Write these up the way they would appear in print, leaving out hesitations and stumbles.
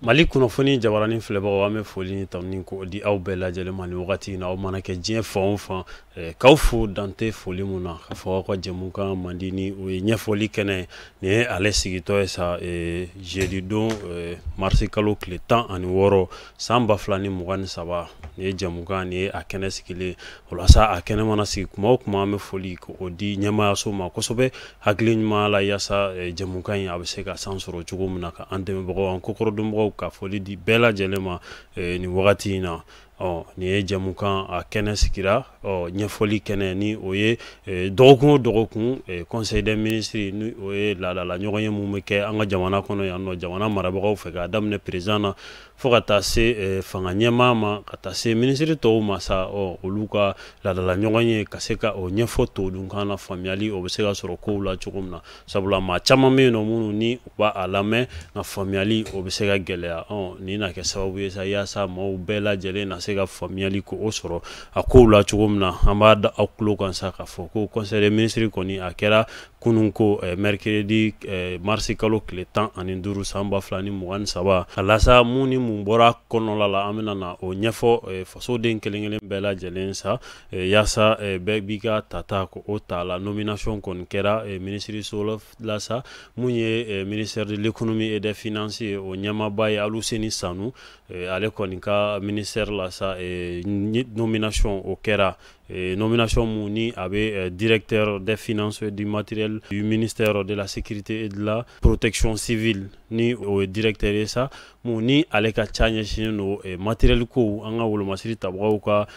Mali kunnafoni jabaranin filɛbagaw, an bɛ foli ni tanuni k'o di aw bɛɛ lajɛlen ma nin wagati in na. Aw mana kɛ diɲɛ fan o fan, k'aw fo dante foli mun na, k'a fɔ aw ka jɛmukan mandi ni o ye ɲɛfɔli kɛnɛ. Nin ye ale sigitɔ ye sa jeudi don, marisi kalo tile 16 san 2023. Nin ye jɛmukan, nin ye a kɛnɛ sigilen. O la sa, a kɛnɛ mana sigi kuma o kuma, an bɛ foli k'o di ɲɛmaayaso ma kosɛbɛ, hakili ɲuman la, yaasa jɛmukan in a bɛ se ka san sɔrɔ cogo min na, ka an dɛmɛbagaw, an kɔkɔrɔdonbagaw, ka foli di bɛɛ lajɛlen ma nin wagati in na. Ɔ nin ye jɛmukan a kɛnɛ sigira, ɔ ɲɛfɔli kɛnɛ, ni o ye dɔgɔkun o dɔgɔkun conseil des ministres, ni o ye laadala ɲɔgɔn ye mun bɛ kɛ an ka jamana kɔnɔ yan nɔ, jamana marabagaw fɛ, k'a daminɛ président na fo ka taa se fanga ɲɛmaa ma, ka taa se minisiri tɔw ma sa. Ɔ olu ka laadala ɲɔgɔn ye ka se ka o ɲɛfɔ todunkan na, faamuyali o bɛ se ka sɔrɔ kow la cogo min na, sabula maa caman bɛ yen nɔ minnu ni u b'a a lamɛn, nka faamuyali o bɛ se ka gɛlɛya. Ɔ nin na kɛ sababu ye sa yaasa maaw bɛɛ lajɛlen na se ka faamuyali ko o sɔrɔ a kow la cogo min na. An b'a da aw tulo kan sa k'a fɔ ko conseil des ministres kɔni a kɛra kunun ko mercredi, marisi kalo tile 15 san 2023. A lasa mun ni mun bɔra kɔnɔla la, an bɛna na o ɲɛfɔ fasoden kelen kelen bɛɛ lajɛlen sa, yaasa bɛɛ b'i ka tata ko o ta la. Nomination kɔni kɛra minisiriso la sa. Mun ye ministère de l'économie et des finances ye, o ɲɛmaaba ye Aluseni Sanu, ale kɔni ka ministère la sa, nomination o kɛra. Nomination mun ni a bɛ directeur des finances du matériel du ministère de la sécurité et de la protection civile, ni o ye directeur ye sa, mun ni ale ka ca ɲɛsinnen don matériel kow, an ka wolomasiri tabagaw ka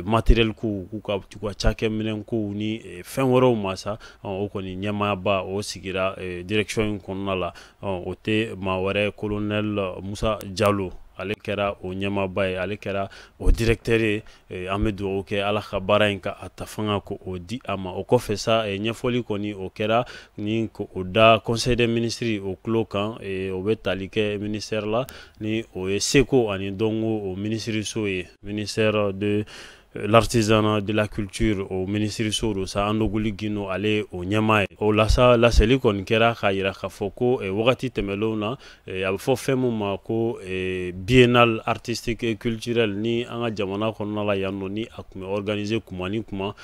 matériel kow, k'u ka u ka cakɛminɛn kow ni fɛn wɛrɛw ma sa. O kɔni ɲɛmaaba o sigira direction in kɔnɔna la, o tɛ maa wɛrɛ, colonel Musa Jalo, ale kɛra o ɲɛmaaba ye, ale kɛra o directeur ye. An bɛ dugawu kɛ Ala ka baara in ka a ta fanga ko o di a ma. O kɔfɛ sa, ɲɛfɔli kɔni o kɛra ni ko o da conseil des ministres o tulo kan. O bɛ tali kɛ ministère la, ni o ye seko ani dɔnko o minisiriso ye, ministère de l'artisanat, de la culture, o minisiriso don sa. Andogoli Gindo, ale o ɲɛmaa ye. O la sa, laseli kɔni kɛra k'a yira k'a fɔ ko wagati tɛmɛnlenw na, a bɛ fɔ fɛn mun ma ko biennale artistique et culturelle, ni an ka jamana kɔnɔna la yan nɔ, ni a tun bɛ organiser kuma ni kuma,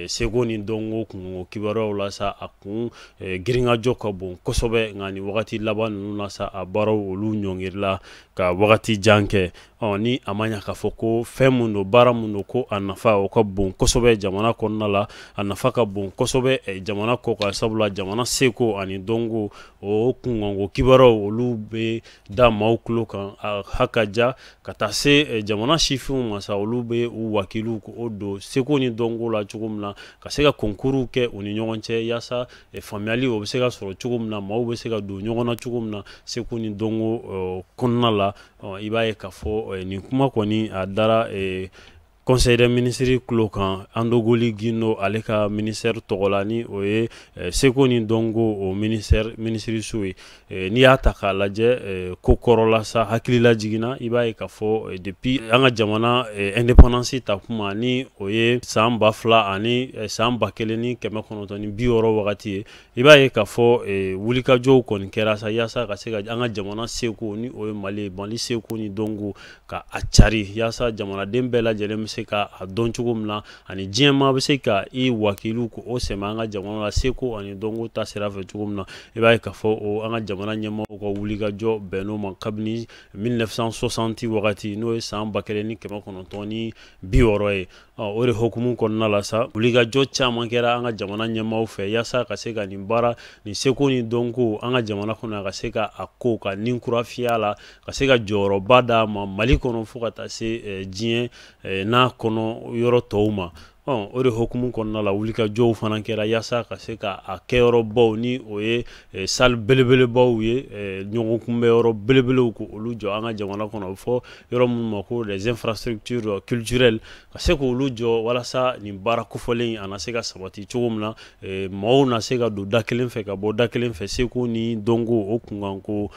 seko ni dɔnko kungo kibaruyaw la sa, a kun girinkajɔ ka bon kosɛbɛ. Nka nin wagati laban ninnu na sa, a baaraw olu ɲɔngirila ka wagati jan kɛ. Ɔ ni a ma ɲa k'a fɔ ko fɛn mun don, baara mun don, ko a nafa o ka bon kosɛbɛ jamana kɔnɔna la, a nafa ka bon kosɛbɛ jamana kɔ kan, sabula jamana seko ani dɔnko o kunkanko kibaruyaw olu bɛ da maaw tulo kan, a ha ka ja ka taa se jamana sifinw ma sa. Olu bɛ u wakiliw o don seko ni dɔnko la cogo min na, ka se ka concours kɛ u ni ɲɔgɔn cɛ, yaasa faamuyali o bɛ se ka sɔrɔ cogo min na, maaw bɛ se ka don ɲɔgɔn na cogo min na seko ni dɔnko kɔnɔna la. I b'a ye k'a fɔ nin kuma kɔni a dara conseil des ministres tulo kan, Andogoli Gindo ale ka ministère tɔgɔ la, ni o ye seko ni dɔnko o ministère minisiriso ye. N'i y'a ta k'a lajɛ ko kɔrɔla sa, hakilila jiginna, i b'a ye k'a fɔ depuis an ka jamana indépendance ta kuma, ni o ye san 2000 ani san 1960 wagati ye, i b'a ye k'a fɔ wulikajɔw kɔni kɛra sa, yaasa ka se ka an ka jamana seko, ni o ye Mali ye, Mali seko ni dɔnko ka a cari, yaasa jamanaden bɛɛ lajɛlen bɛ se ka a dɔn cogo min na, ani diɲɛmaa bɛ se ka i wakiliw ko o sɛmɛ an ka jamana la seko ani dɔnko ta sira fɛ cogo min na. I b'a ye k'a fɔ o an ka jamana ɲɛmaaw ka wulikajɔ bɛnn'o ma kabini 1960 wagati, n'o ye san 1960 ye. O de hukumu kɔnɔna la sa, wulikajɔ caman kɛra an ka jamana ɲɛmaaw fɛ, yaasa ka se ka nin baara nin seko ni dɔnko an ka jamana kɔnɔ, ka se ka a ko ka nin kura fiyɛ la, ka se ka jɔyɔrɔba d'a ma Mali kɔnɔ fo ka taa se diɲɛ n'a kɔnɔ yɔrɔ tɔw ma. O de hukumu kɔnɔna la, wulikajɔw fana kɛra yaasa ka se ka a kɛyɔrɔbaw, ni o ye salle belebelebaw ye, ɲɔgɔn kunbɛyɔrɔ belebelew, ko olu jɔ an ka jamana kɔnɔ, a bɛ fɔ yɔrɔ minnu ma ko les infrastructures culturelles, ka se k'olu jɔ walasa nin baara kofɔlen a na se ka sabati cogo min na, maaw na se ka don da kelen fɛ ka bɔ da kelen fɛ seko ni dɔnko o kunkanko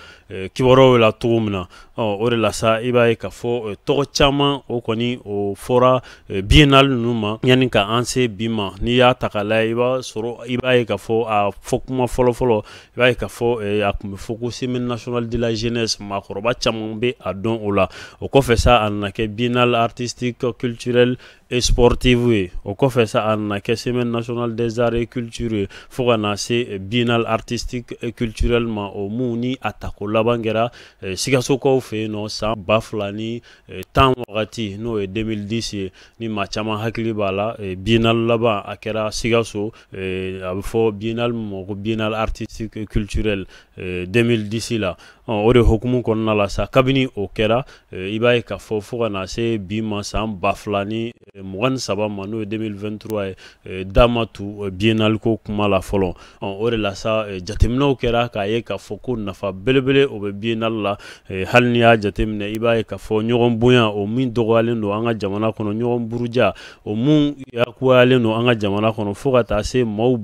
kibaruyaw la cogo min na. O de la sa, i b'a ye k'a fɔ tɔgɔ caman o kɔni o fɔra biennale ninnu ma. Yanni Yanni ka an se bi ma, n'i y'a ta k'a lajɛ, i b'a sɔrɔ, i b'a ye k'a fɔ a fɔ kuma fɔlɔ-fɔlɔ, i b'a ye k'a fɔ a tun bɛ fɔ ko Semaine nationale de la jeunesse. Maakɔrɔba caman bɛ a dɔn o la. O kɔfɛ sa, a nana kɛ Biennale artistique, culturelle et sportive ye. O kɔfɛ sa, a nana kɛ Semaine nationale des arts et culture ye, fo ka na se Biennale artistique et culturelle ma. O mun ni a tako laban kɛra Sikasokaw fɛ yen nɔ san 2010 wagati, n'o ye 2010 ye. Ni maa caman hakili b'a la, Biennale laban a kɛra Sikaso, a bɛ fɔ Biennale min ma ko Biennale artistique et culturelle 2010 la. O de hukumu kɔnɔna la sa, kabini o kɛra, i b'a ye k'a fɔ fo ka na se bi ma, san 2023 ma, n'o ye 2023 ye, da ma tu Biennale ko kuma la fɔlɔ. O de la sa, jateminɛw kɛra k'a ye k'a fɔ ko nafa belebele o bɛ Biennale la. Hali n'i y'a jateminɛ, i b'a ye k'a fɔ ɲɔgɔn bonya o min dɔgɔyalen don an ka jamana kɔnɔ, ɲɔgɔn buruja o mun yakuyalen don an ka jamana kɔnɔ, fo ka taa se maaw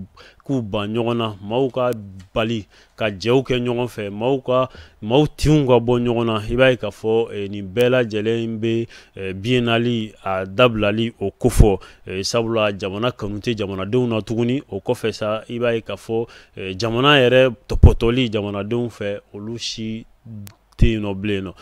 k'u ban ɲɔgɔn na, maaw ka bali ka jɛw kɛ ɲɔgɔn fɛ, maaw ka maaw tinw ka bɔ ɲɔgɔn na. I b'a ye k'a fɔ nin bɛɛ lajɛlen bɛ Biennale a dabilali o kofɔ, sabula jamana kanu tɛ jamanadenw na tuguni. O kɔfɛ sa, i b'a ye k'a fɔ jamana yɛrɛ tɔpɔtɔli jamanadenw fɛ, olu si tɛ yen nɔ bilen nɔ.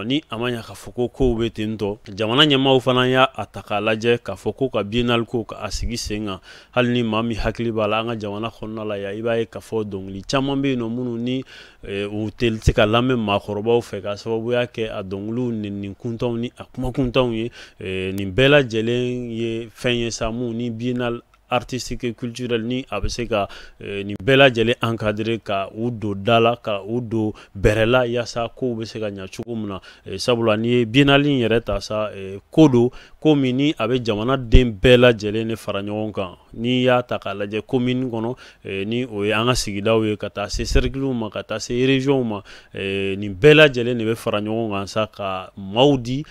Ni a ma ɲɛ k'a fɔ ko kow bɛ ten tɔ, jamana ɲɛmaaw fana y'a ta k'a lajɛ k'a fɔ ko ka Biennale ko k'a sigi sen kan. Hali ni maa min hakili b'a la, an ka jamana kɔnɔna la yan, i b'a ye k'a fɔ dɔnkili caman bɛ yen nɔ minnu ni u tɛ se ka lamɛn maakɔrɔbaw fɛ, ka sababuya kɛ a dɔnkiliw nɛni kuntanw ni a kuma kuntanw ye. Nin bɛɛ lajɛlen ye fɛn ye sa mun ni Biennale artistique et culturelle ni a bɛ se ka nin bɛɛ lajɛlen encadrer, ka u don da la, ka u don bɛrɛ la, yaasa kow bɛ se ka ɲɛ cogo min na. Sabula n'i ye Biennale in yɛrɛ ta sa, ko don ko min ni a bɛ jamana den bɛɛ lajɛlen de fara ɲɔgɔn kan. N'i y'a ta k'a lajɛ, commune kɔnɔ, ni o ye an ka sigidaw ye, ka taa se cercle ma, ka taa se région ma, nin bɛɛ lajɛlen de bɛ fara ɲɔgɔn kan sa ka maaw di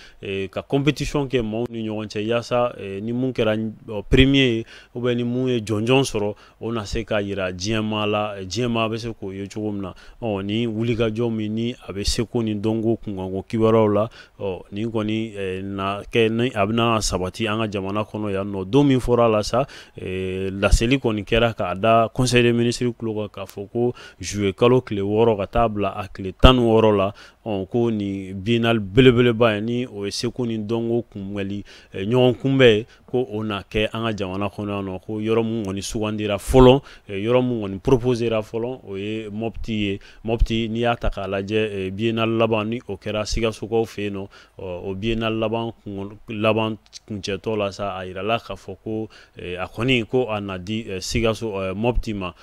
ka compétition kɛ maaw ni ɲɔgɔn cɛ, yaasa ni mun kɛra premier ye ou bien ni mun ye jɔnjɔn sɔrɔ, o na se ka yira diɲɛmaa la, diɲɛmaa bɛ se k'o ye cogo min na. Ni wulikajɔ min ni a bɛ seko ni dɔnko kunkanko kibaruyaw la, nin kɔni na kɛ ni a bɛna sabati an ka jamana kɔnɔ yan nɔ. Don min fɔra a la sa, laseli kɔni kɛra k'a da conseil des ministres tulo kan k'a fɔ ko juillet kalo tile 6 ka taa bila a tile 16 la, ko nin Biennale belebeleba ye, ni o ye seko ni dɔnko kunbɛli ɲɔgɔn kunbɛn, ko o na kɛ an ka jamana kɔnɔ yan nɔ. Ko yɔrɔ mun kɔni sugandira fɔlɔ, yɔrɔ mun kɔni proposera fɔlɔ, o ye Mopti ye. Mopti, n'i y'a ta k'a lajɛ, Biennale laban ni o kɛra Sikasokaw fɛ yen nɔ, o Biennale laban laban kuncɛtɔ la sa, a yirala k'a fɔ ko a kɔni ko a na di Sikaso Mopti ma.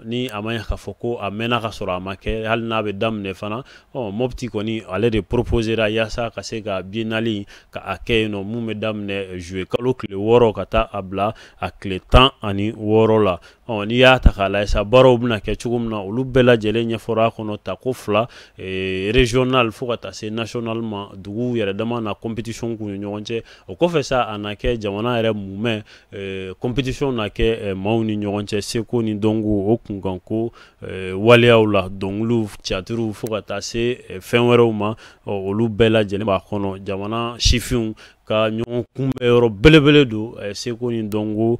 Ni a ma ɲɛ k'a fɔ ko a mɛnna ka sɔrɔ a ma kɛ, hali n'a bɛ daminɛ fana, Mopti kɔni ale de proposera yaasa ka se ka Biennale ka a kɛ yen nɔ, mun bɛ daminɛ juillet kalo tile 6 ka taa a bila a tile 16 la. N'i y'a ta k'a lajɛ sa, baaraw bɛna kɛ cogo min na, olu bɛɛ lajɛlen ɲɛfɔra a kɔnɔ, tako 2, régional fo ka taa se national ma. Duguw yɛrɛ dama na compétition k'u ni ɲɔgɔn cɛ. O kɔfɛ sa, a na kɛ jamana yɛrɛ mumɛ compétition na kɛ maaw ni ɲɔgɔn cɛ seko ni dɔnko o kunkanko waleyaw la, dɔnkiliw, théâtre, fo ka taa se fɛn wɛrɛw ma, olu bɛɛ lajɛlen b'a kɔnɔ. Jamana sifinw ka ɲɔgɔn kunbɛn yɔrɔ belebele don seko ni dɔnko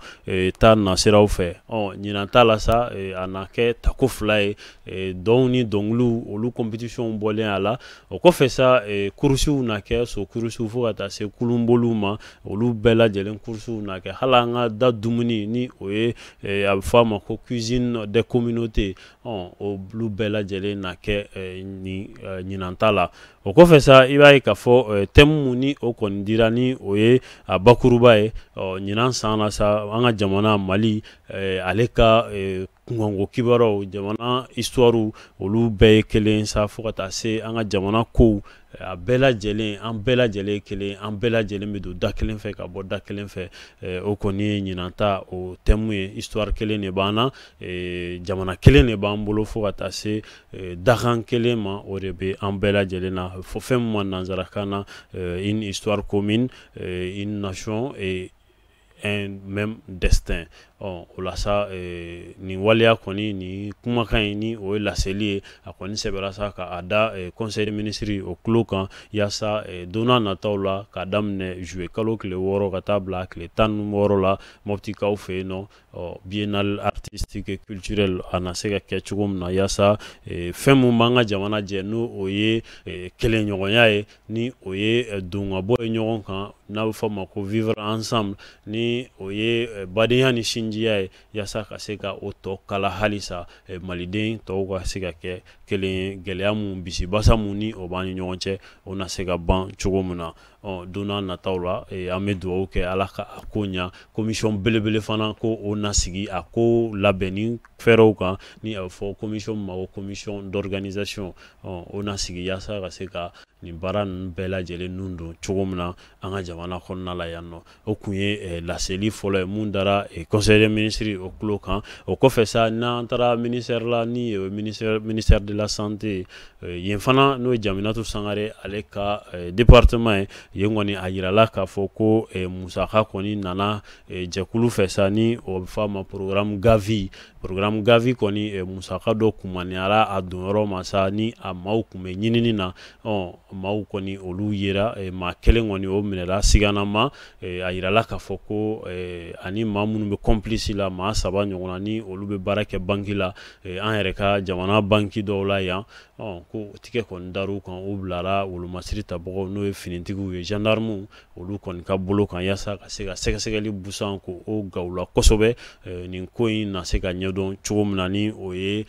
ta nasiraw fɛ. Ɲinan ta la sa, a na kɛ tako 2 ye, dɔnw ni dɔnkiliw, olu compétition bɔlen a la. O kɔfɛ sa, kurusiw na kɛ, so kurusiw fo ka taa se kulunboliw ma, olu bɛɛ lajɛlen kurusiw na kɛ. Hali an ka da dumuni, ni o ye a bɛ fɔ a ma ko cuisine des communautés, olu bɛɛ lajɛlen na kɛ nin ɲinan ta la. O kɔfɛ sa, i b'a ye k'a fɔ thème mun ni o kɔni dira, ni o ye a bakuruba ye ɲinan san na sa, an ka jamana Mali ale ka kunkanko kibaruyaw, jamana histoire, olu bɛɛ ye kelen sa, fo ka taa se an ka jamana kow a bɛɛ lajɛlen, an bɛɛ lajɛlen kelen, an bɛɛ lajɛlen bɛ don da kelen fɛ ka bɔ da kelen fɛ. O kɔni ye ɲinan ta o thème ye. Histoire kelen de b'an na, jamana kelen de b'an bolo, fo ka taa se dakan kelen ma, o de bɛ an bɛɛ lajɛlen na. Fɔ fɛn min ma nanzarakan na une histoire commune, une nation et un même destin. O la sa, nin waleya kɔni, ni kumakan in, ni o ye laseli ye, a kɔni sɛbɛnra sa k'a da conseil des ministres o tulo kan, yaasa don n'a nataw la, k'a daminɛ juillet kalo tile 6 ka taa bila tile 16 la, Moptikaw fɛ yen nɔ, biennale artistique et culturelle a na se ka kɛ cogo min na, yaasa fɛn mun b'an ka jamana jɛ, n'o o ye kelenɲɔgɔnya ye, ni o ye don ka bɔ ye ɲɔgɔn kan, n'a bɛ fɔ o ma ko vivre ensemble, ni o ye badenya ni sinjiya ye, yaasa ka se ka o tɔ kala halisa, maliden tɔw ka se ka kɛ kelen ye. Gɛlɛya mun, bisibasa mun ni o b'an ni ɲɔgɔn cɛ, o na se ka ban cogo min na don n'a nataw la. An bɛ dugawu kɛ, Ala ka a ko ɲa. Commission belebele fana ko o na sigi a ko labɛnni fɛɛrɛw kan, ni a bɛ fɔ commission ma ko commission d'organisation. O na sigi yaasa ka se ka nin baara ninnu bɛɛ lajɛlen nun don cogo min na an ka jamana kɔnɔna la yan nɔ. O kun ye laseli fɔlɔ ye mun dara conseil des ministres o tulo kan. O kɔfɛ sa, n'an taara ministère la, ni ministère de la santé yen fana, n'o ye Jaminatu Sangare ale ka département ye, yen kɔni a yirala k'a fɔ ko musaka kɔni nana jɛkulu fɛ sa, ni o bɛ fɔ a ma programme Gavi. Programme Gavi kɔni, musaka dɔ kumaniyara a donyɔrɔ ma sa, ni a maaw kun bɛ ɲinini na. Maaw kɔni, olu yera. Maa kelen kɔni, o minɛra siganama. A yirala k'a fɔ ko ani maa minnu bɛ complice la, maa saba ɲɔgɔn na, ni olu bɛ baara kɛ banki la, an yɛrɛ ka jamana banki dɔw la yan, ko tigɛ kɔni dar'u kan. U bilara wolomasiri tabagaw, n'o ye finitigiw ye, gendarmew, olu kɔni ka bolo kan, yaasa ka se ka sɛgɛsɛgɛli busan ko o gawula kosɛbɛ, nin ko in na se ka ɲɛdɔn cogo min na, ni o ye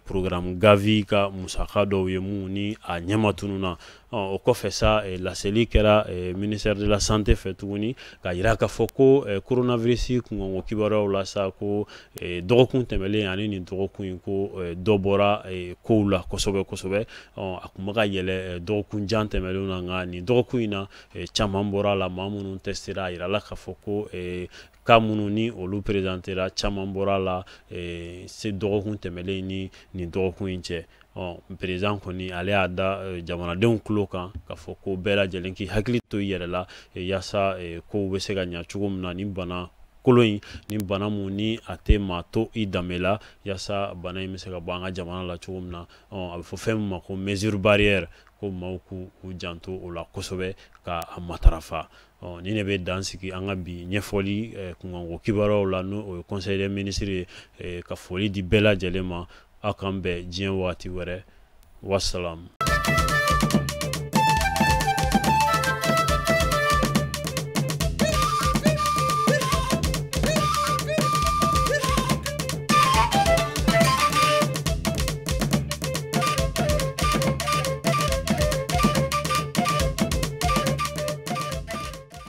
programme Gavi ka musaka dɔw ye mun ni a ɲɛma tununna. O kɔfɛ sa, laseli kɛra ministère de la santé fɛ tuguni, ka yira k'a fɔ ko coronavirus kunkanko kibaruyaw la sa, ko dɔgɔkun tɛmɛlen ani nin dɔgɔkun in, ko dɔ bɔra kow la kosɛbɛ kosɛbɛ. A kun bɛ ka yɛlɛ dɔgɔkun jan tɛmɛnlenw na, nka nin dɔgɔkun in na, caman bɔra la. Maa minnu testera, a yirala k'a fɔ ko cas minnu ni olu présentera, caman bɔra la se dɔgɔkun tɛmɛlen ni nin dɔgɔkun in cɛ. Président kɔni, ale y'a da jamanadenw tulo kan k'a fɔ ko bɛɛ lajɛlen k'i hakili to i yɛrɛ la, yaasa kow bɛ se ka ɲa cogo min na, ni bana kolon in, ni bana mun ni a tɛ maa to i danbe la, yaasa bana in bɛ se ka bɔ an ka jamana la cogo min na. A bɛ fɔ fɛn min ma ko mesure barrière, ko maaw k'u janto o la kosɛbɛ ka a matarafa. Ni ne bɛ dan sigi an ka bi ɲɛfɔli kunkanko kibaruyaw la, n'o o ye conseil des ministres ye, ka foli di bɛɛ lajɛlen ma. Aw k'an bɛn diɲɛ waati wɛrɛ. Wasalamu.